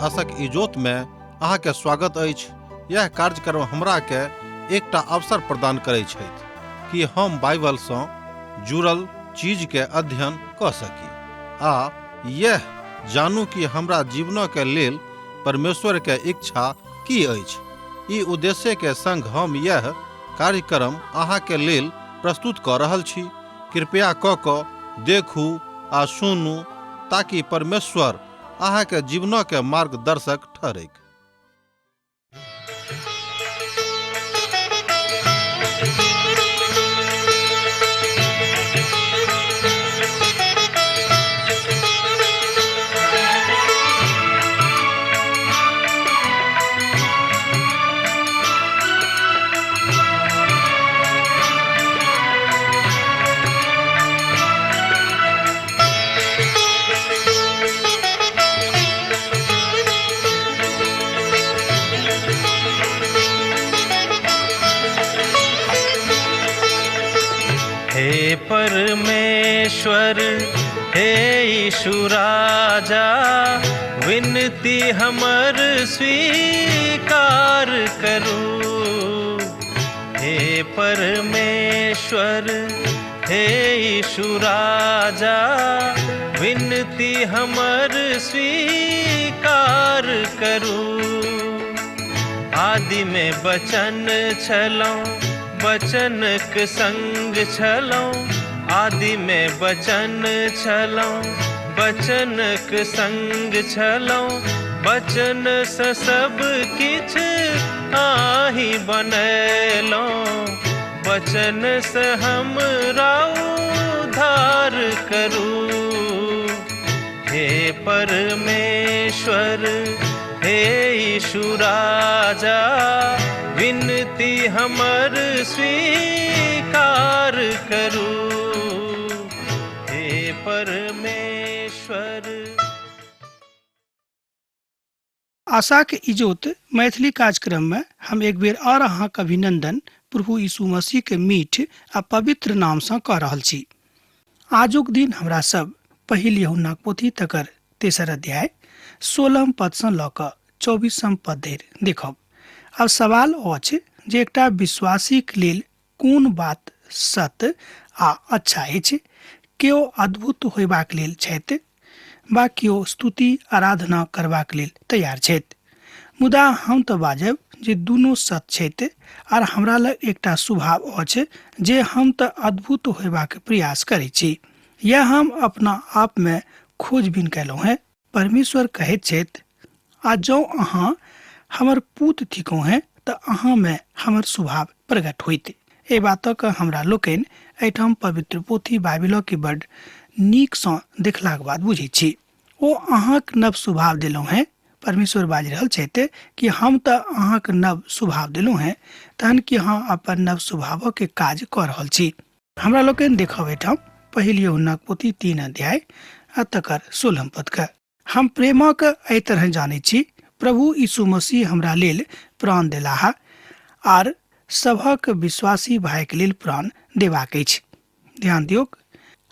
आशक इजोत में अहाँ के स्वागत अछि। यह कार्यक्रम हमरा के एकटा अवसर प्रदान करै छथि कि हम बाइबल सँ जुड़ल चीज के अध्ययन कऽ सकी आ यह जानू कि हमरा जीवन के लेल परमेश्वर के इच्छा की अछि। ई उद्देश्य के संग हम यह कार्यक्रम अहाँ के लेल प्रस्तुत कऽ रहल छी। कृपया कऽ कऽ देखू आ सुनू ताकि परमेश्वर अहाँ के जीवन के मार्गदर्शक ठहरैक। हे परमेश्वर, हे यीशु राजा, विनती हमर स्वीकार करू। हे परमेश्वर, हे यीशु राजा, विनती हमर स्वीकार करू। आदि में बचन छलौं, बचनक संग छलौं। आदि में बचन छलौं, बचनक संग छलौं। बचन से सब किछ आही बनेलौं। बचन से हमरा उद्धार करू। हे परमेश्वर, हे यीशु राजा, विनती हमर स्वीकार करू। हे परमेश्वर। आशाक इजोत मैथिली कार्यक्रम में हम एक बेर और अहाँक अभिनंदन प्रभु यीशु मसीह के मीठ आ पवित्र नाम सँ कऽ रहल छी। आजुक दिन हमरा सब पहिल यूहन्नाक पोथी तकर तेसर अध्याय 16 पद सँ लऽ कऽ 24 पद धरि देखब। आब सवाल अछि जे एकटा विश्वासीक लेल कोन बात सत्य आ अच्छा अछि? केओ अद्भुत होयबाक लेल छथि बा केओ स्तुति आराधना करबाक लेल तैयार छथि? मुदा हम तऽ बाजब जे दुनू सत्य छथि आर हमरा लग एकटा स्वभाव अछि जे हम तऽ अद्भुत होयबाक प्रयास करै छी। यह हम अपना आप में खोजबीन कयलहुँ हेँ। परमेश्वर कहैत छथि, आ जँ अहाँ हमर पूत थिकहुँ हेँ तऽ अहाँ में हमर स्वभाव प्रकट होइत। एहि बातक हमरा लोकनि एहिठाम पवित्र पोथी बाइबिलक के बड नीक सँ देखलाक बाद बुझैत छी। ओ अहाँक नव स्वभाव देलहुँ हेँ। परमेश्वर बाजि रहल छथि कि हम तऽ अहाँक नव स्वभाव देलहुँ हेँ, तहन कि अहाँ अपन नव स्वभावक के काज कऽ रहल छी। हमरा लोकनि देखब एहिठाम पहिल यूहन्नाक पोथी 3 अध्याय आ तकर 16 पद के। हम प्रेमक एहि तरह जानै छी, प्रभु यीशु मसीह हमरा लेल प्राण देलाह आर सभक विश्वासी भाइक लेल प्राण देबाक अछि। ध्यान दियौक,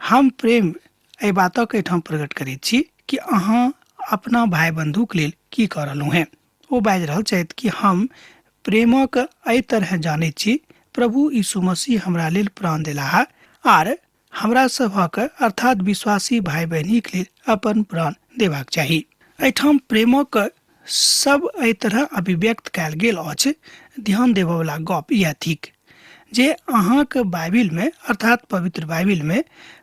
हम प्रेम एहि बातक एहिठाम प्रकट करैत छी कि अहाँ अपना भाई बंधुक लेल की कऽ रहलहुँ हेँ। ओ बाजि रहल छथि कि हम प्रेमक एहि तरह जानैत छी, प्रभु यीशु मसीह हमरा लेल प्राण देलाह आर हमरा सभक अर्थात विश्वासी भाई बहिनीक लेल अपन प्राण देबाक चाही। एहिठाम प्रेमक सब एहि तरह अभिव्यक्त कयल गेल अछि। ध्यान देबयवला गप इएह थिक जे अहाँक बाइबिल में अर्थात पवित्र बाइबिल में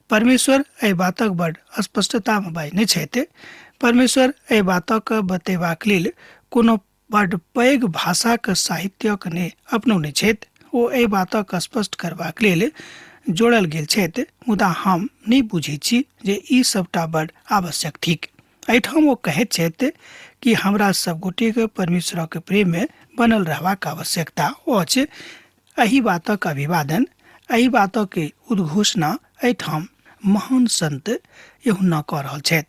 परमेश्वर एहि बातक बड स्पष्टता में बाजने छथि। परमेश्वर एहि बातक बतेबाक लेल कोनो बड पैघ भाषाक साहित्यक नहि अपनौने छथि। ओ एहि बातक स्पष्ट करबाक लेल जोड़ल गेल छथि, मुदा हम नहि बुझैत छी जे ई सबटा बड आवश्यक थिक। एहिठाम ओ कहैत छथि कि हमरा सब गोटेके परमेश्वरक प्रेम में बनल रहबाक आवश्यकता अछि। एहि बातक अभिवादन, एहि बातक उद्घोषणा एहिठाम महान संत यूहन्ना कऽ रहल छथि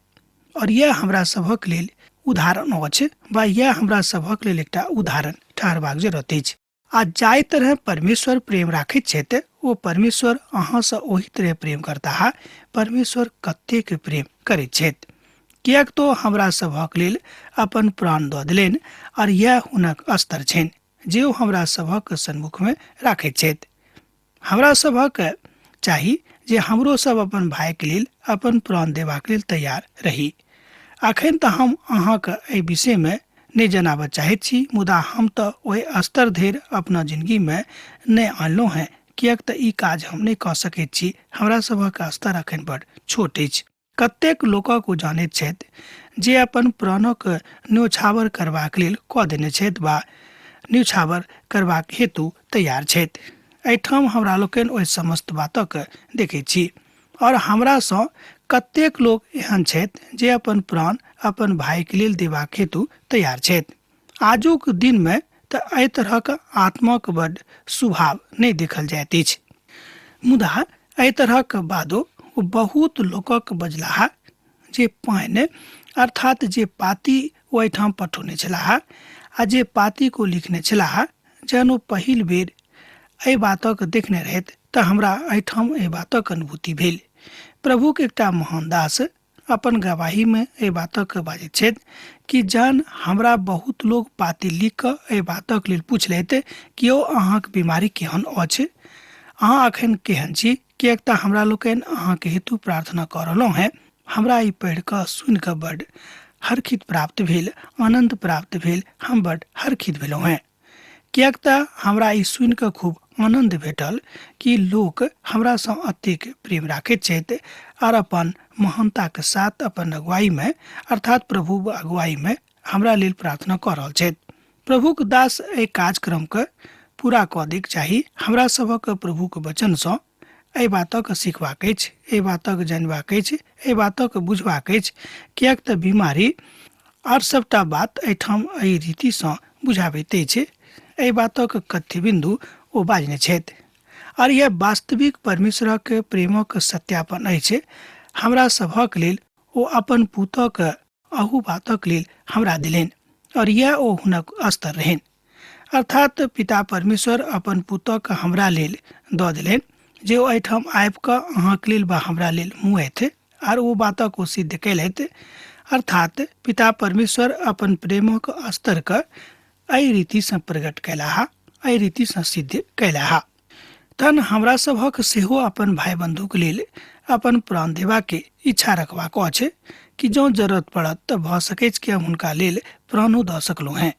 और यह हमरा सभक लेल उदाहरण अछि वा यह हमरा सभक लेल एकटा उदाहरण ठहरबाक जरूरत अछि। आ जाहि तरह परमेश्वर प्रेम राखैत छथि ओ परमेश्वर अहाँसँ ओही तरह प्रेम करताह। परमेश्वर कतेक प्रेम करैत छथि। किएक तो हमरा सभक लेल अपन प्राण दऽ देलनि आओर इएह हुनक स्तर छनि जे ओ हमरा सभक सन्मुखमे राखैत छथि। हमरा सभक चाही जे हमरो सब अपन भाइके लेल अपन प्राण देबाक लेल तैयार रही। अखन तऽ हम अहाँके एहि विषयमे नहि जनाबऽ चाहैत छी, मुदा हम तऽ ओहि स्तर धरि अपना जिनगीमे नहि आनलहुँ हेँ, किएक तऽ ई काज हम नहि कऽ सकैत छी। हमरा सभक स्तर अखन बड़ छोट अछि। कतेक लोकक ओ जानैत छथि जे अपन प्राणक न्योछावर करबाक लेल कऽ देने छथि वा न्योछावर करबाक हेतु तैयार छथि। एहिठाम हमरा लोकनि ओहि समस्त बातक देखैत छी। आओर हमरासँ कतेक लोक एहन छथि जे अपन प्राण अपन भाइके लेल देबाक हेतु तैयार छथि। आजुक दिनमे तऽ एहि तरहक आत्माक बड स्वभाव नहि देखल जाइत अछि, मुदा एहि तरहक बादो ओ बहुत लोकक बजलाह जे पानि अर्थात जे पाती ओ एहिठाम पठौने छलाह आ जे पातीक ओ लिखने छलाह, जहन ओ पहिल बेर एहि बातक देखने रहथि तऽ हमरा एहिठाम एहि बातक अनुभूति भेल। प्रभुक एकटा महान दास अपन गवाहीमे एहि बातक बाजैत छथि कि जहन हमरा बहुत लोग पाती लिख कऽ एहि बातक लेल पुछलथि कि यौ अहाँक बीमारी केहन अछि, अहाँ अखन केहन छी, किएक तऽ हमरा लोकनि अहाँके हेतु प्रार्थना कऽ रहलहुँ हेँ, हमरा ई पढ़ि कऽ सुनि कऽ बड्ड हर्षित प्राप्त भेल, आनन्द प्राप्त भेल, हम बड्ड हर्षित भेलहुँ हेँ, किएक तऽ हमरा ई सुनि कऽ खूब आनन्द भेटल कि लोक हमरासँ अतेक प्रेम राखैत छथि आर अपन महानताके साथ अपन अगुवाईमे अर्थात प्रभु अगुवाईमे हमरा लेल प्रार्थना कऽ रहल छथि। प्रभुक दास एहि कार्यक्रमके पूरा कऽ दैके चाही। हमरा सभक प्रभुक वचनसँ एहि बातक सीखबाक अछि, एहि बातक जानबाक अछि, एहि बातक बुझबाक अछि, किएक तऽ बीमारी आर सबटा बात एहिठाम एहि रीतिसँ बुझाबैत अछि। एहि बातक कथ्य बिन्दु ओ बाजने छथि आर यह वास्तविक परमेश्वरक प्रेमक सत्यापन अछि। हमरा सभक लेल ओ अपन पुतक अहू बातक लेल हमरा देलनि और यह ओ हुनक स्तर रहनि, अर्थात पिता परमेश्वर अपन पुतक हमरा लेल दऽ देलनि जे ओ एहिठाम आबि कऽ अहाँके लेल वा हमरा लेल मुएथि आर ओ बातक ओ सिद्ध कयलथि। अर्थात पिता परमेश्वर अपन प्रेमक स्तरके एहि रीतिसँ प्रकट कयलाह, एहि रीतिसँ सिद्ध कयलाह। तहन हमरा सभक सेहो अपन भाइ बन्धुक लेल अपन प्राण देबाके इच्छा रखबाक अछि कि जँ जरूरत पड़त तऽ भऽ सकैछ कि हम हुनका लेल प्राणो दऽ सकलहुँ हेँ।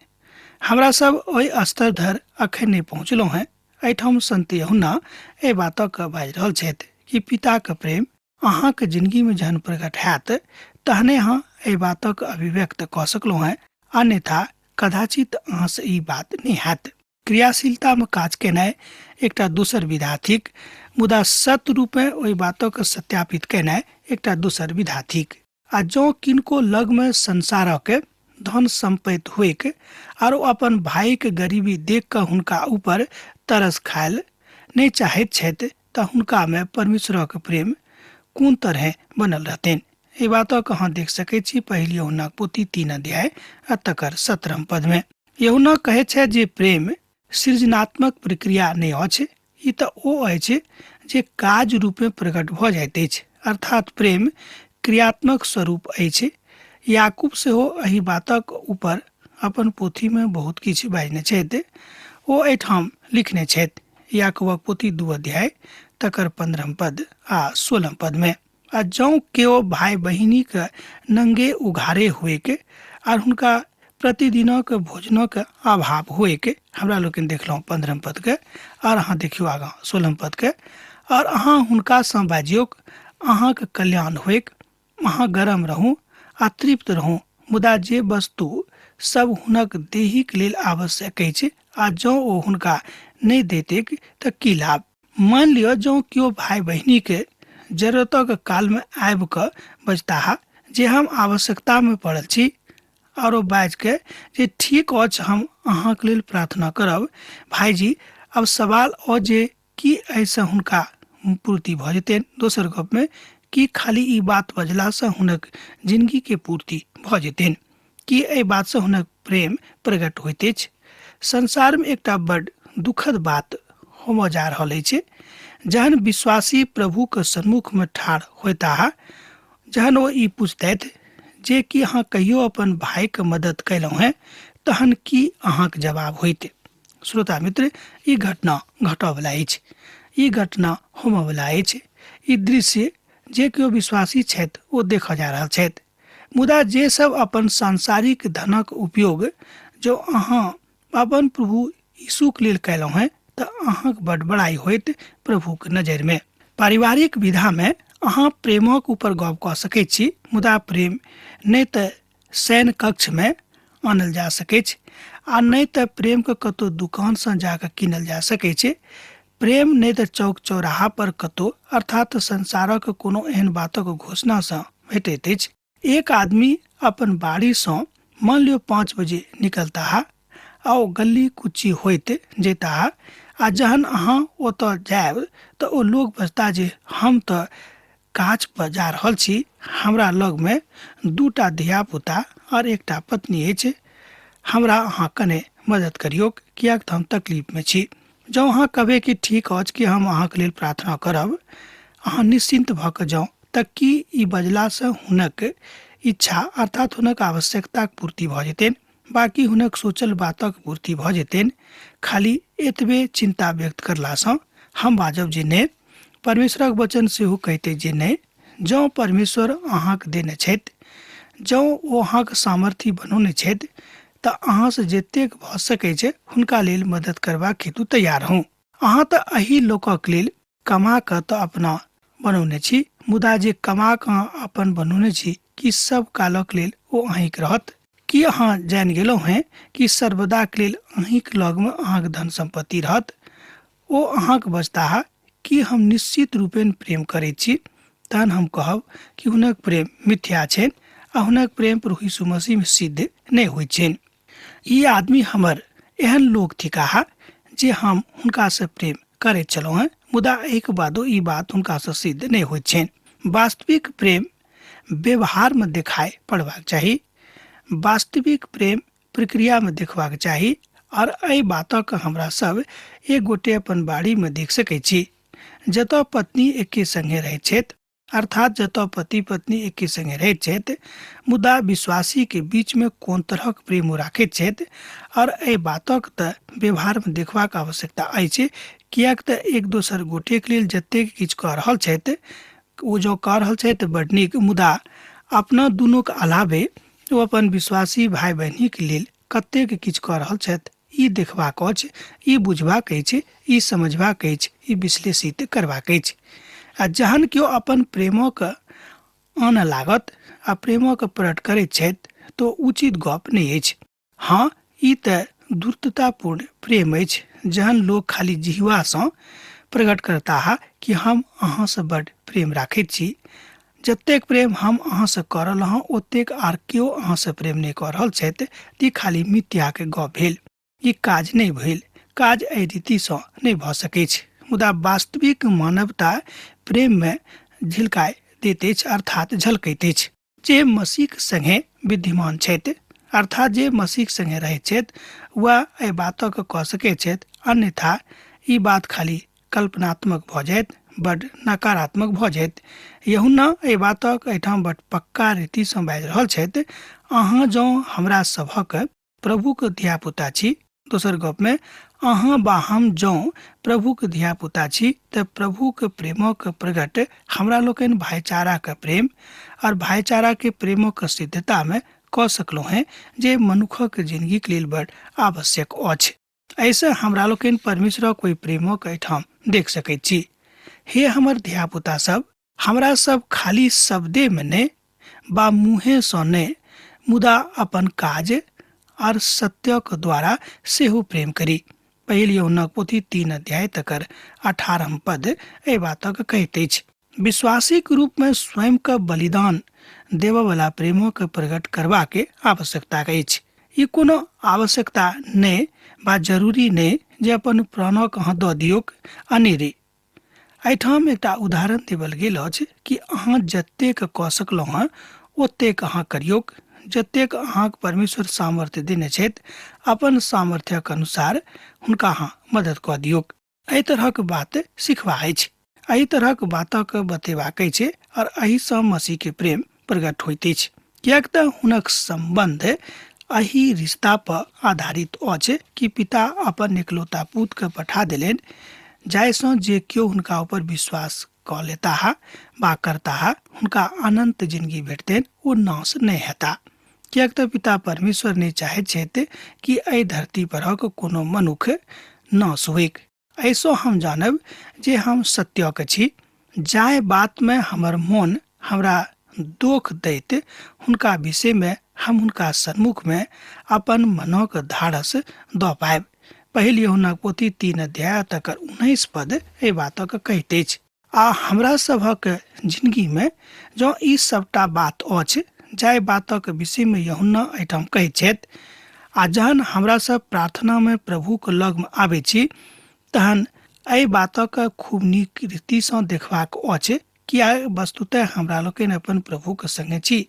हमरा सब ओहि स्तर धरि अखन नहि पहुँचलहुँ हेँ। एहिठाम संत यूहन्ना एहि बातक बाजि रहल छथि कि पिताक प्रेम अहाँक जिनगीमे जहन प्रकट हैत तहने अहाँ एहि बातक अभिव्यक्त कऽ सकलहुँ हेँ, अन्यथा कदाचित अहाँसँ ई बात नहि हैत। क्रियाशीलतामे काज केनाइ एकटा दोसर विधा थिक, मुदा सत्य रूपेँ ओहि बातक सत्यापित केनाइ एकटा दोसर विधा थिक। आ जँ किनको लगमे संसारक धन सम्पत्ति होइक आर ओ अपन भाइक गरीबी देख कऽ हुनका ऊपर तरस खायल नहि चाहैत छथि तऽ हुनकामे परमेश्वरक प्रेम कोन तरहें बनल रहतनि। एहि बातक अहाँ देख सकैत छी पहिल यूहन्नाक पोथी 3 अध्याय आ तकर 17 पदमे। यूहन्ना कहैत छथि जे प्रेम सृजनात्मक प्रक्रिया नहि अछि, ई तऽ ओ अछि जे काज रूपे प्रकट भऽ जाइत अछि, अर्थात प्रेम क्रियात्मक स्वरूप अछि। याकूब सेहो एहि बातक ऊपर अपन पोथीमे बहुत किछु बाजने छथि। ओ एहिठाम लिखने छथि याकूबक पोथी 2 अध्याय तकर 15 पद आ 16 पदमे, आ जँ केओ भाइ बहिनीक नंगे उघारे होइक आर हुनका प्रतिदिनक भोजनक अभाव होइक, हमरा लोकनि देखलहुँ 15 पदके, आर अहाँ देखियौ आगाँ 16 पदके, आर अहाँ हुनकासँ बाजियौक अहाँक कल्याण होइक, अहाँ गरम रहू आ तृप्त रहू, मुदा जे वस्तु सब हुनक देहीक लेल आवश्यक अछि आ जँ ओ हुनका नहि दैतैक तऽ की लाभ। मानि लिअ जँ केओ भाइ बहिनीके जरूरतक कालमे आबि कऽ बजताह जे हम आवश्यकतामे पड़ल छी, आओर ओ बाजि कऽ जे ठीक अछि हम अहाँके लेल प्रार्थना करब भाइजी, आब सवाल अछि जे की एहिसँ हुनका पूर्ति भऽ जेतनि? दोसर गपमे की खाली ई बात बजलासँ हुनक जिनगीके पूर्ति भऽ जेतनि? की एहि बातसँ हुनक प्रेम प्रकट होइत अछि? संसारमे एकटा बड दुखद बात होमऽ जा रहल अछि। जहन विश्वासी प्रभुके सम्मुखमे ठाढ़ होताह, जहन ओ ई पूछतथि जे कि अहाँ कहियो अपन भाइके मदद कयलहुँ हेँ, तहन की अहाँके जवाब होइत? श्रोता मित्र, ई घटना घटऽवला अछि, ई घटना होमऽवला अछि। ई दृश्य जे केओ विश्वासी छथि ओ देखऽ जा रहल छथि। मुदा जे सब अपन सांसारिक धनक उपयोग जो अहाँ अपन प्रभु यीशुक लेल कयलहुँ हेँ, तऽ अहाँक बड बड़ाइ होइत प्रभुक नजरिमे। पारिवारिक विधामे अहाँ प्रेमक ऊपर गप कऽ सकैत छी, मुदा प्रेम नहि तऽ शयन कक्षमे आनल जा सकैछ आ नहि तऽ प्रेमके कतहु दुकानसँ जाकऽ कीनल जा सकैत छै। प्रेम नहि तऽ चौक चौराहा पर कतहु अर्थात संसारक कोनो एहन बातक घोषणासँ भेटैत अछि। एक आदमी अपन बाड़ीसँ मान लियौ 5 बजे निकलताह आ ओ गली कुच्ची होइत जैताह आ जहन अहाँ ओतऽ जायब तऽ ओ लोग बजता जे हम तऽ काज पर जा रहल छी, हमरा लगमे 2टा धियापुता आओर एकटा पत्नी अछि, हमरा अहाँ कने मदद करियौक किएक तऽ हम तकलीफमे छी। जँ अहाँ कहबै कि ठीक अछि कि हम अहाँके लेल प्रार्थना करब, अहाँ निश्चिन्त भऽ कऽ जाउ, तऽ की ई बजलासँ हुनक इच्छा अर्थात हुनक आवश्यकताक पूर्ति भऽ जेतनि, बाकी हुनक सोचल बातक पूर्ति भऽ जेतनि? खाली एतबे चिन्ता व्यक्त करलासँ हम बाजब जे नहि। परमेश्वरक वचन सेहो कहते जे नहि। जँ परमेश्वर अहाँके देने छथि, जँ ओ अहाँके सामर्थ्य बनौने छथि, तऽ अहाँसँ जतेक भऽ सकै छै हुनका लेल मदद करबाक हेतु तैयार हूँ। अहाँ तऽ एहि लोकक लेल कमा कऽ तऽ अपना बनौने छी, मुदा जे कमा कऽ अहाँ अपन बनौने छी कि सब कालक लेल ओ अहीँके रहत? की अहाँ जानि गेलहुँ हेँ कि सर्वदाक लेल अहीँक लगमे अहाँक धन सम्पत्ति रहत? ओ अहाँक बजताह कि हम निश्चित रूपेण प्रेम करैत छी, तहन हम कहब कि हुनक प्रेम मिथ्या छनि आ हुनक प्रेम प्रभु यीशु मसीहमे सिद्ध नहि होइत छनि। ई आदमी हमर एहन लोक थिकाह जे हम हुनकासँ प्रेम करैत छलहुँ हेँ, मुदा एहिके बादो ई बात हुनकासँ सिद्ध नहि होइत छनि। वास्तविक प्रेम व्यवहारमे देखाइ पड़बाक चाही, वास्तविक प्रेम प्रक्रियामे देखबाक चाही आओर एहि बातक हमरा सब एक गोटे अपन बाड़ीमे देख सकै छी। जतऽ पत्नी एके संगे रहैत छथि, अर्थात जतऽ पति पत्नी एके संगे रहैत छथि, मुदा विश्वासीके बीचमे कोन तरहक प्रेम ओ राखैत छथि, आओर एहि बातक तऽ व्यवहारमे देखबाक आवश्यकता अछि, किएक तऽ एक दोसर गोटेके लेल जतेक किछु कऽ रहल छथि ओ जँ कऽ रहल छथि तऽ बड्ड नीक, मुदा अपना दुनूके अलावे ओ अपन विश्वासी भाय बहिनीके लेल कतेक किछु कऽ रहल छथि ई देखबाक अछि, ई बुझबाक अछि, ई समझबाक अछि, ई विश्लेषित करबाक अछि। आ जहन केओ अपन प्रेमक आनऽ लागत आ प्रेमक प्रकट करैत छथि तऽ उचित गप नहि अछि। हँ, ई तऽ धूर्ततापूर्ण प्रेम अछि जहन लोक खाली जिह्वासँ प्रकट करताह कि हम अहाँसँ बड्ड प्रेम राखैत छी, जतेक प्रेम हम अहाँसँ कऽ रहल हँ ओतेक आर केओ अहाँसँ प्रेम नहि कऽ रहल छथि, तऽ ई खाली मिथ्याके गप भेल। ई काज नहि भेल, काज एहि रीतिसँ नहि भऽ सकैछ। मुदा वास्तविक मानवता प्रेममे झिलकाय दैत अछि, अर्थात झलकैत अछि। जे मसीहक संगे विद्यमान छथि, अर्थात जे मसीहक संगे रहैत छथि, वएह एहि बातक कऽ सकैत छथि, अन्यथा ई बात खाली कल्पनात्मक भऽ जायत, बड नकारात्मक भऽ जायत। यूहन्ना एहि बातक एहिठाम बड पक्का रीतिसँ बाजि रहल छथि, अहाँ जँ हमरा सभक प्रभुक धियापुता छी, दोसर गपमे अहाँ बा हम जँ प्रभुक धियापुता छी तऽ प्रभुक प्रेमक प्रकट हमरा लोकनि भाईचाराक प्रेम आओर भाईचाराके प्रेमक सिद्धतामे कऽ सकलहुँ हेँ जे मनुखक जिंदगीक लेल बड आवश्यक अछि। एहिसँ हमरा लोकनि परमेश्वरक ओहि प्रेमक एहिठाम देख सकैत छी। हे हमर धियापुता सब, हमरा सब खाली शब्देमे नहि बा मुँहेसँ नहि, मुदा अपन काज आर सत्यक द्वारा सेहो प्रेम करी। पहिल यूहन्नाक पोथी 3 अध्याय तकर 18 पद एहि बातक कहैत अछि। विश्वासीक रूपमे स्वयंके बलिदान देबऽवला प्रेमक प्रकट करबाके आवश्यकता अछि। ई कोनो आवश्यकता नहि बा जरूरी नहि जे अपन प्राणक अहाँ दऽ दियौक अनेरे। एहिठाम एकटा उदाहरण देबल गेल अछि कि अहाँ जतेक कऽ सकलहुँ हँ ओतेक अहाँ करियौक, जतेक अहाँक परमेश्वर सामर्थ्य देने छथि अपन सामर्थ्यक अनुसार हुनका अहाँ मदद कऽ दियौक। एहि तरहक बात सिखबा अछि, एहि तरहक बातक बतेबाक अछि और एहिसँ मसीहके प्रेम प्रकट होइत अछि। किएक तऽ हुनक सम्बन्ध एहि रिश्ता पर आधारित अछि कि पिता अपन एकलौता पुतके पठा देलनि, जाहिसँ जे केओ हुनका ऊपर विश्वास कऽ लेताह वा करताह हुनका अनन्त जिंदगी भेटतनि, ओ नाश नहि हेता। किएक तऽ पिता परमेश्वर नहि चाहैत छथि कि एहि धरती परक कोनो मनुख नाश होइक। एहिसँ हम जानब जे हम सत्यक छी, जाहि बातमे हमर मोन हमरा दोख दैत हुनका विषयमे हम हुनका सन्मुखमे अपन मनक धारस दऽ पायब। पहिल यूहन्नाक पोथी 3 अध्याय तकर 19 पद एहि बातक कहैत अछि। आ हमरा सभक जिंदगीमे जँ ई सबटा बात अछि जाहि बातक विषयमे यूहन्ना एहिठाम कहैत छथि, आ जहन हमरा सब प्रार्थनामे प्रभुक लगमे आबै छी तहन एहि बातक खूब नीक रीतिसँ देखबाक अछि कि वस्तुतः हमरा लोकनि अपन प्रभुक संगे छी।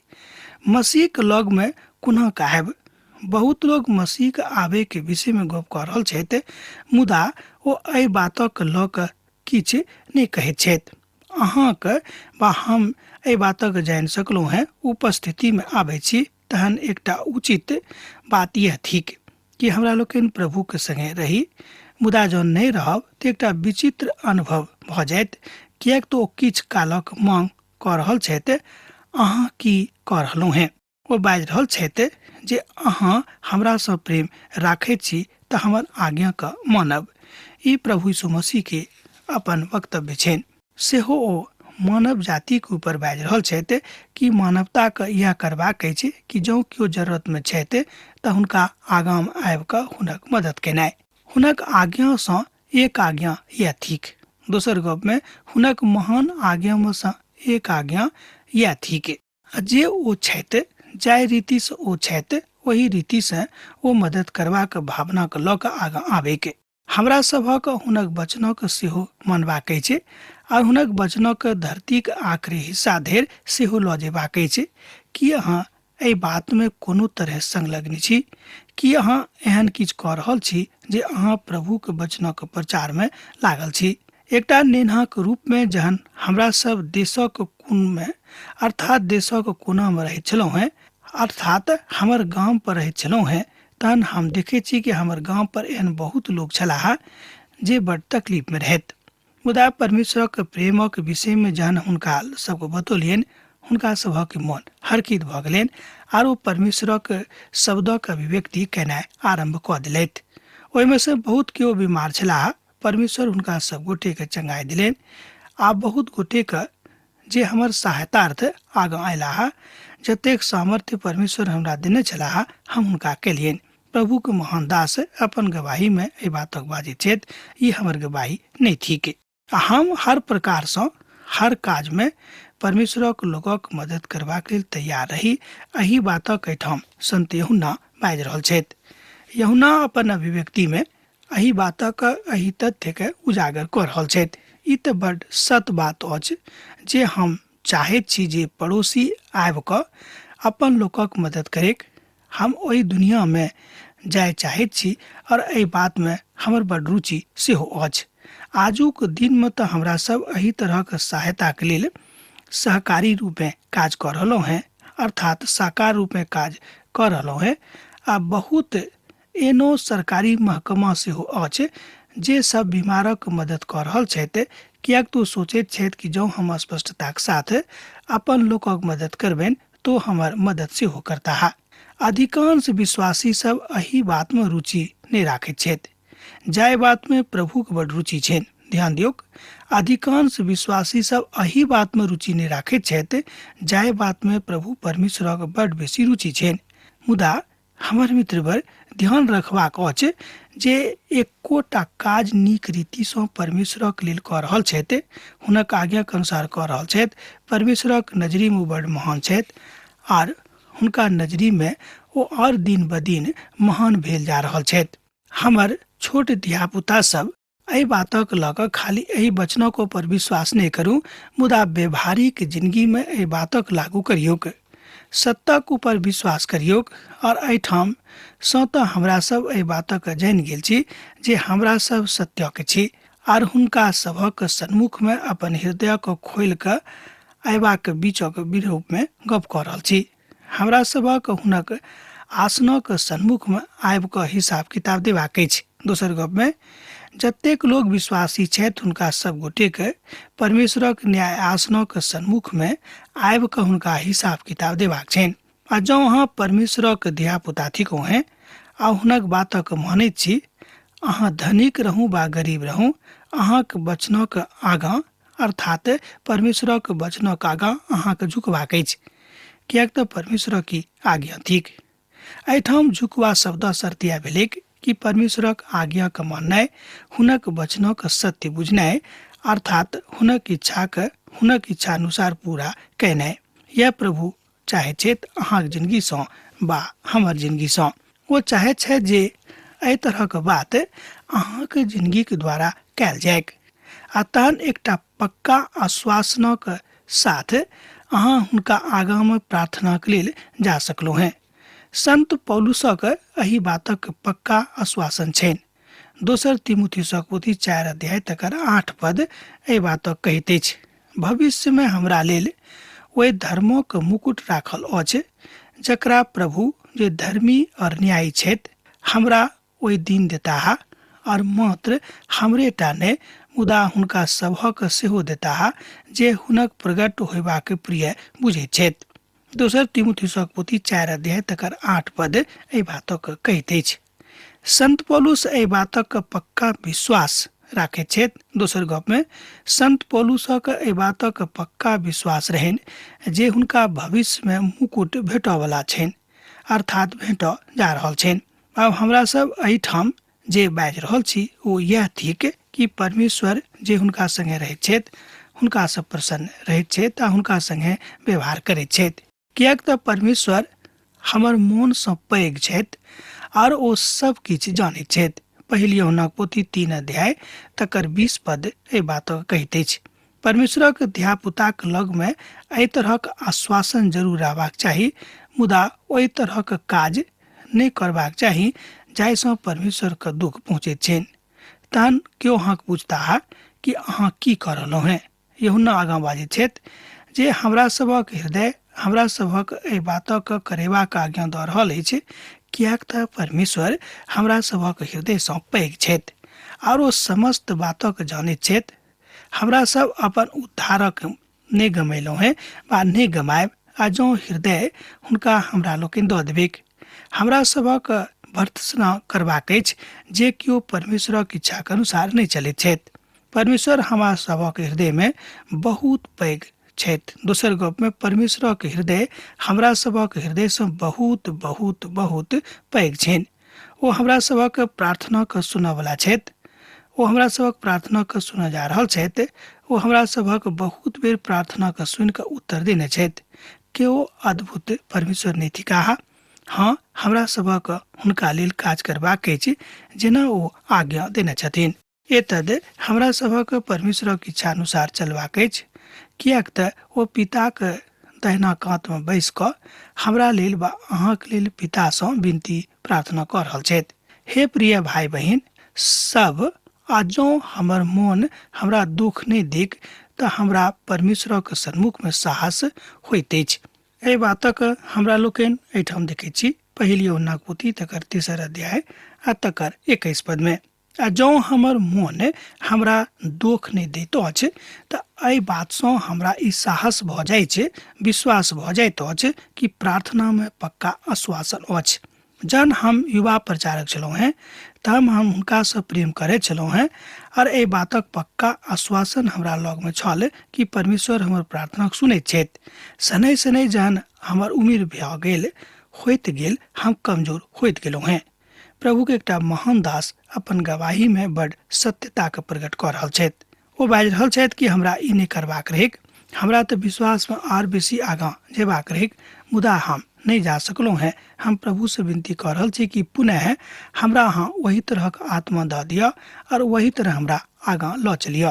मसीहक लगमे कोना कहब? बहुत लोग मसीहक आबैके विषयमे गप कऽ रहल छथि, मुदा ओ एहि बातक लऽ कऽ किछु नहि कहैत छथि। अहाँक वा हम एहि बातक जानि सकलहुँ हेँ उपस्थितिमे आबै छी तहन एकटा उचित बात यह थिक कि हमरा लोकनि प्रभुक संगे रही, मुदा जँ नहि रहब तऽ एकटा विचित्र अनुभव भऽ जायत, किएक तऽ ओ किछु कालक मांग कऽ रहल छथि, अहाँ की कऽ रहलहुँ हेँ? ओ बाजि रहल छथि जे अहाँ हमरासँ प्रेम राखैत छी तऽ हमर आज्ञाके मानब। ई प्रभु यीशु मसीहके अपन वक्तव्य छनि। सेहो ओ मानव जातिके ऊपर बाजि रहल छथि कि मानवताके इएह करबाक अछि कि जँ केओ जरूरतमे छथि तऽ हुनका आगाँमे आबि कऽ हुनक मदद केनाइ। हुनक आज्ञासँ एक आज्ञा इएह थिक। दोसर गपमे हुनक महान आज्ञामे सँ एक आज्ञा इएह थिक। आ जे ओ छथि, जाहि रीतिसँ ओ छथि, ओहि रीतिसँ ओ मदद करबाक भावनाके लऽ कऽ आगाँ आबैके। हमरा सभक हुनक वचनक सेहो मानबाक अछि आ हुनक वचनक धरतीक आखिरी हिस्सा धरि सेहो लऽ जेबाक अछि। की अहाँ एहि बातमे कोनो तरहे संलग्न छी? की अहाँ एहन किछु कऽ रहल छी जे अहाँ प्रभुक वचनक प्रचारमे लागल छी? एकटा नेन्हाक रूपमे जहन हमरा सब देशक कोनमे अर्थात देशक कोनामे रहैत छलहुँ हेँ, अर्थात हमर गाम पर रहैत छलहुँ हेँ, तहन हम देखैत छी कि हमर गाम पर एहन बहुत लोक छलाह जे बड़ तकलीफमे रहैत। मुदा परमेश्वरक प्रेमक विषयमे जहन हुनका सबके बतौलियनि, हुनका सभक मन हरकित भऽ गेलनि आर ओ परमेश्वरक शब्दक अभिव्यक्ति केनाइ आरम्भ कऽ देलथि। ओहिमे सँ बहुत केओ बीमार छलाह, परमेश्वर हुनका सब गोटेके चंगाइ देलनि आ बहुत गोटेके जे हमर सहायतार्थ आगाँ अयलाह, जतेक सामर्थ्य परमेश्वर हमरा देने छलाह हम हुनका केलियनि। प्रभुक महान दास अपन गवाहीमे एहि बातक बाजैत छथि, ई हमर गवाही नहि थिक। आ हम हर प्रकारसँ हर काजमे परमेश्वरक लोकक मदद करबाक लेल तैयार रही, एहि बातक एहिठाम संत यूहन्ना बाजि रहल छथि। यूहन्ना अपन अभिव्यक्तिमे एहि बातक एहि तथ्यके उजागर कऽ रहल छथि। ई तऽ बड्ड सत बात अछि जे हम चाहैत छी जे पड़ोसी आबि कऽ अपन लोकक मदद करैक। हम ओहि दुनियामे जाय चाहैत छी और एहि बातमे हमर बड्ड रुचि सेहो अछि। आजुक दिनमे तऽ हमरा सब एहि तरहक सहायताके लेल सहकारी रूपेँ काज कऽ रहलहुँ हेँ, अर्थात साकार रूपेँ काज कऽ रहलहुँ हेँ। आ बहुत एहनो सरकारी महकमा सेहो अछि जे सब बीमारक मदद कऽ रहल छथि, किएक तऽ ओ सोचैत छथि कि जँ हम स्पष्टताक साथ अपन लोकक मदद करबनि तो हमर मदद सेहो करताह। अधिकांश विश्वासी सब एहि बातमे रुचि नहि राखैत छथि जाहि बातमे प्रभुक बड रुचि छनि। ध्यान दियौक, अधिकांश विश्वासी सब एहि बातमे रुचि नहि राखैत छथि जाहि बातमे प्रभु परमेश्वरक बड बेसी रुचि छनि। मुदा हमर मित्रवर, ध्यान रखबाक अछि जे एकोटा काज नीक रीतिसँ परमेश्वरक लेल कऽ रहल छथि, हुनक आज्ञाक अनुसार कऽ रहल छथि, परमेश्वरक नजरिमे ओ बड महान छथि आर हुनका नजरिमे ओ आओर दिन ब दिन महान भेल जा रहल छथि। हमर छोट धियापुता सब एहि बातक लऽ कऽ खाली एहि वचनक ऊपर विश्वास नहि करू, मुदा व्यवहारिक जिंदगीमे एहि बातक लागू करियौक, सत्यक ऊपर विश्वास करियौक। और एहिठाम सँ तऽ हमरा सब एहि बातक जानि गेल छी जे हमरा सब सत्यक छी आर हुनका सभक सन्मुखमे अपन हृदयक खोलि कऽ अयबाक बीचक विरूपमे गप कऽ रहल छी। हमरा सभक हुनक आसनक सन्मुखमे आबि कऽ हिसाब किताब देबाक अछि। दोसर गपमे जतेक लोक विश्वासी छथि हुनका सब गोटेके परमेश्वरक न्याय आसनक सन्मुखमे आबि कऽ हुनका हिसाब किताब देबाक छनि। आ जँ अहाँ परमेश्वरक धियापुता थिकहुँ हेँ आ हुनक बातक मानैत छी, अहाँ धनिक रहू वा गरीब रहू, अहाँक वचनक आगाँ अर्थात परमेश्वरक वचनक आगाँ अहाँके झुकबाक अछि, किएक तऽ परमेश्वरक ई आज्ञा थिक। एहिठाम झुकवा शब्द शर्तिया भेलैक कि परमेश्वरक आज्ञाके माननाइ, हुनक वचनक सत्य बुझनाइ, अर्थात हुनक इच्छाके हुनक इच्छा अनुसार पूरा केनाइ। यह प्रभु चाहैत छथि अहाँक जिनगीसँ वा हमर जिनगीसँ। ओ चाहैत छथि जे एहि तरहक बात अहाँक जिनगीके द्वारा कयल जाइक आ तहन एकटा पक्का आश्वासनक साथ अहाँ हुनका आगाँमे प्रार्थनाक लेल जा सकलहुँ हेँ। संत पौलुसक एहि बातक पक्का आश्वासन छनि। दोसर तिमुथियुसक पोथी 4 अध्याय तकर 8 पद एहि बातक कहैत अछि, भविष्यमे हमरा लेल ओहि धर्मक मुकुट राखल अछि जकरा प्रभु जे धर्मी और न्यायी छथि हमरा ओहि दिन देताह, और मात्र हमरे टा नहि मुदा हुनका सभक सेहो देताह जे हुनक प्रकट होयबाक प्रिय बुझैत छथि। दोसर तिमुथियुसक पोथी 4 अध्याय तकर 8 पद एहि बातक कहैत अछि। संत पौलुस एहि बातक पक्का विश्वास राखैत छथि। दोसर गपमे संत पौलुसक एहि बातक पक्का विश्वास रहनि जे हुनका भविष्यमे मुकुट भेटयवला छनि, अर्थात भेटऽ जा रहल छनि। आब हमरा सब एहिठाम जे बाजि रहल छी ओ इएह थिक कि परमेश्वर जे हुनका संगे रहैत छथि हुनकासँ प्रसन्न रहैत छथि आ हुनका संगे व्यवहार करैत छथि, किएक तऽ परमेश्वर हमर मोनसँ पैघ छथि आर ओ सब किछु जानैत छथि। पहिल यूहन्नाक पोथी 3 अध्याय तकर 20 पद एहि बातक कहैत अछि। परमेश्वरक धियापुताक लगमे एहि तरहक आश्वासन जरूर रहबाक चाही, मुदा ओहि तरहक काज नहि करबाक चाही जाहिसँ परमेश्वरके दुःख पहुँचैत छनि। तहन केओ अहाँके पूछताह कि अहाँ की कऽ रहलहुँ हेँ। यूहन्ना आगाँ बाजैत छथि जे हमरा सभक हृदय हमरा सभक एहि बातक करेबाक आज्ञा दऽ रहल अछि, किएक तऽ परमेश्वर हमरा सभक हृदयसँ पैघ छथि आर ओ समस्त बातक जानैत छथि। हमरा सब अपन उद्धारक नहि गमेलहुँ हेँ वा नहि गमायब, आ जँ हृदय हुनका हमरा लोकनि दऽ देबैक। हमरा सभक भर्त्सना करबाक अछि जे केओ परमेश्वरक इच्छाक अनुसार नहि चलैत छथि। परमेश्वर हमरा सभक हृदयमे बहुत पैघ छथि। दोसर गपमे परमेश्वरक हृदय हमरा सभक हृदयसँ बहुत बहुत बहुत पैघ छनि। ओ हमरा सभक प्रार्थनाके सुनयवला छथि। ओ हमरा सभक प्रार्थनाके सुनऽ जा रहल छथि। ओ हमरा सभक बहुत बेर प्रार्थनाके सुनि कऽ उत्तर देने छथि। केओ अद्भुत परमेश्वर नहि थिकाह। हाँ, हमरा सभक हुनका लेल काज करबाक अछि जेना ओ आज्ञा देने छथिन। एतद हमरा सभक परमेश्वरक इच्छा अनुसार चलबाक अछि, किएक तऽ ओ पिताक दहिना कातमे बैस कऽ हमरा लेल वा अहाँक लेल पितासँ विनती प्रार्थना कऽ रहल छथि। हे प्रिय भाइ बहिन सब, आ जँ हमर मोन हमरा दुःख नहि दिक तऽ हमरा परमेश्वरक सन्मुखमे साहस होइत अछि। एहि बातक हमरा लोकनि एहिठाम देखैत छी पहिल यूहन्नाक पोथी तकर 3 अध्याय आ तकर 21 पदमे। आ जँ हमर मोन हमरा दोख नहि दैत अछि तऽ एहि बातसँ हमरा ई साहस भऽ जाइ छै, विश्वास भऽ जाइत अछि कि प्रार्थनामे पक्का आश्वासन अछि। जहन हम युवा प्रचारक छलहुँ हेँ तहन हम हुनकासँ प्रेम करैत छलहुँ हेँ आओर एहि बातक पक्का आश्वासन हमरा लगमे छल कि परमेश्वर हमर प्रार्थना सुनैत छथि। शनैः शनैः जहन हमर उम्र भऽ गेल होइत गेल हम कमजोर होइत गेलहुँ हेँ। प्रभुके एकटा महान दास अपन गवाहीमे बड सत्यताके प्रकट कऽ रहल छथि। ओ बाजि रहल छथि कि हमरा ई नहि करबाक रहैक, हमरा तऽ विश्वासमे आर बेसी आगाँ जेबाक रहैक, मुदा हम नहि जा सकलहुँ हेँ। हम प्रभुसँ विनती कऽ रहल छी कि पुनः हमरा अहाँ ओही तरहक आत्मा दऽ दिअ आओर ओही तरह हमरा आगाँ लऽ चलिअ,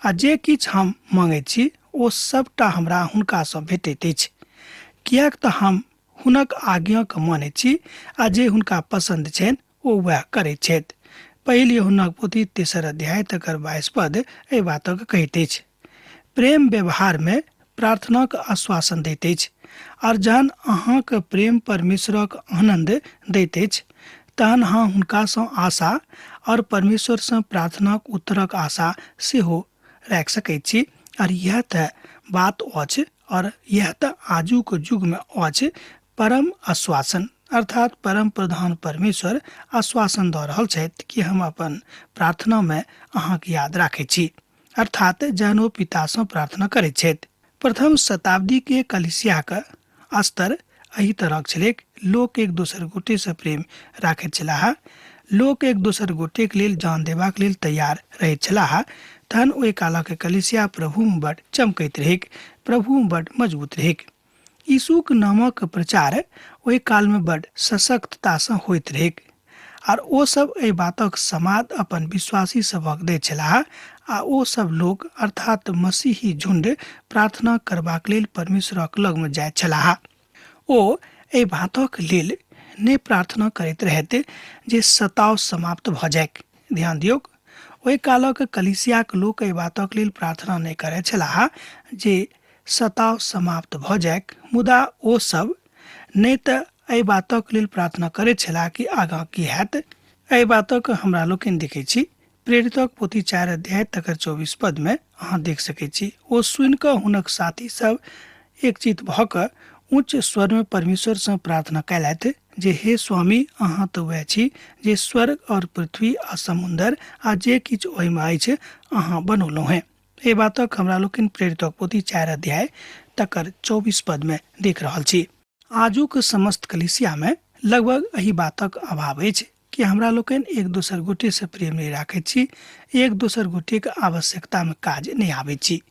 आ जे किछु हम माँगैत छी ओ सभटा हमरा हुनकासँ भेटैत अछि, किएक तऽ हम हुनक आज्ञाके मानैत छी आ जे हुनका पसन्द छनि ओ वएह करैत छथि। पहिल यूहन्नाक पोथी 3 अध्याय तकर 22 पद एहि बातक कहैत अछि। प्रेम व्यवहारमे प्रार्थनाक आश्वासन दैत अछि। आओर जहन अहाँके प्रेम परमेश्वरक आनन्द दैत अछि तहन अहाँ हुनकासँ आशा आओर परमेश्वरसँ प्रार्थनाक उत्तरक आशा सेहो राखि सकैत छी। आओर इएह तऽ बात अछि आओर इएह तऽ आजुक युगमे अछि परम आश्वासन, अर्थात परम प्रधान परमेश्वर आश्वासन दऽ रहल छथि कि हम अपन प्रार्थनामे अहाँके याद राखै छी, अर्थात जहन ओ पितासँ प्रार्थना करैत छथि। प्रथम शताब्दीके कलिसियाक स्तर एहि तरहक छलैक। लोक एक दोसर गोटेसँ प्रेम राखैत छलाह, लोक एक दोसर गोटेक लेल जान देबाक लेल तैयार रहैत छलाह। तहन ओहि कालक कलिसिया प्रभुमे बड चमकैत रहैक, प्रभुमे बड मजबूत रहैक। यीशुक नामक प्रचार ओहि कालमे बड सशक्ततासँ होइत रहैक आर ओ सब एहि बातक समाद अपन विश्वासी सभक दैत छलाह आ ओ सब लोक अर्थात मसीही झुंड प्रार्थना करबाक लेल परमेश्वरक लगमे जाइत छलाह। ओ एहि बातक लेल नहि प्रार्थना करैत रहैत जे सताव समाप्त भऽ जाइक। ध्यान दियौक, ओहि कालक कलिसियाक लोक एहि बातक लेल प्रार्थना नहि करैत छलाह जे सताव समाप्त भऽ जाइक, मुदा ओ सब नहि तऽ एहि बातक लेल प्रार्थना करैत छलाह कि आगाँ की हैत। एहि बातक हमरा लोकनि देखै छी प्रेरितक पोथी 4 अध्याय तकर 24 पदमे अहाँ देख सकै छी। ओ सुनि कऽ हुनक साथी सब एकचित भऽ कऽ उच्च स्वरमे परमेश्वरसँ प्रार्थना कयलथि जे हे स्वामी, अहाँ तऽ वएह छी जे स्वर्ग और पृथ्वी आ समुन्दर आ जे किछु ओहिमे अछि अहाँ बनौलहुँ हेँ। एहि बातक हमरा लोकनि प्रेरितक पोथी 4 अध्याय तकर 24 पदमे देख रहल छी। आजुक समस्त कलिसियामे लगभग एहि बातक अभाव अछि कि हमरा लोकनि एक दोसर गोटेसँ प्रेम नहि राखैत छी, एक दोसर गोटेक आवश्यकतामे काज नहि आबैत छी।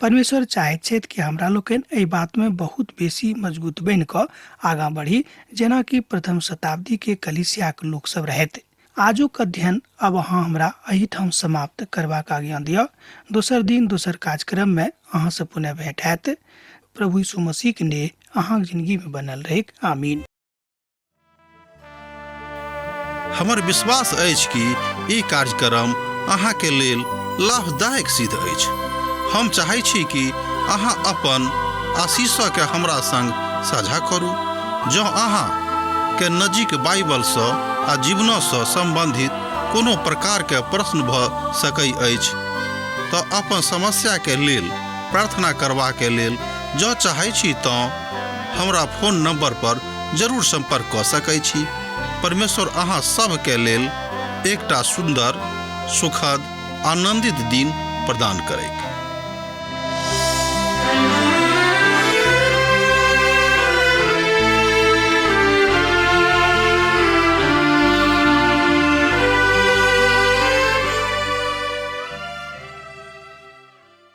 परमेश्वर चाहैत छथि कि हमरा लोकनि एहि बातमे बहुत बेसी मजबूत बनि कऽ आगाँ बढ़ी, जेनाकि प्रथम शताब्दीके कलिसियाक लोकसभ रहथि। आजुक अध्ययन अब अहाँ हमरा एहिठाम समाप्त करबाक आज्ञा दिअ। दोसर दिन दोसर कार्यक्रममे अहाँसँ पुनः भेंट हैत। प्रभु यीशु मसीहके नेह अहाँक जिंदगीमे बनल रहैक। आमीन। हमर विश्वास अछि कि ई कार्यक्रम अहाँके लेल लाभदायक सिद्ध अछि। हम चाहै छी कि अहाँ अपन आशीषके हमरा संग साझा करू। जँ अहाँ के नजीक बाइबलसँ आ जीवनसँ सम्बन्धित कोनो प्रकारके प्रश्न भऽ सकै अछि तऽ अपन समस्याके लेल प्रार्थना करबाके लेल जँ चाहै छी तँ हमरा फोन नंबर पर जरूर संपर्क कऽ सकै छी। परमेश्वर अहाँ सभके लेल एकटा सुन्दर, सुखद, आनंदित दिन प्रदान करैक।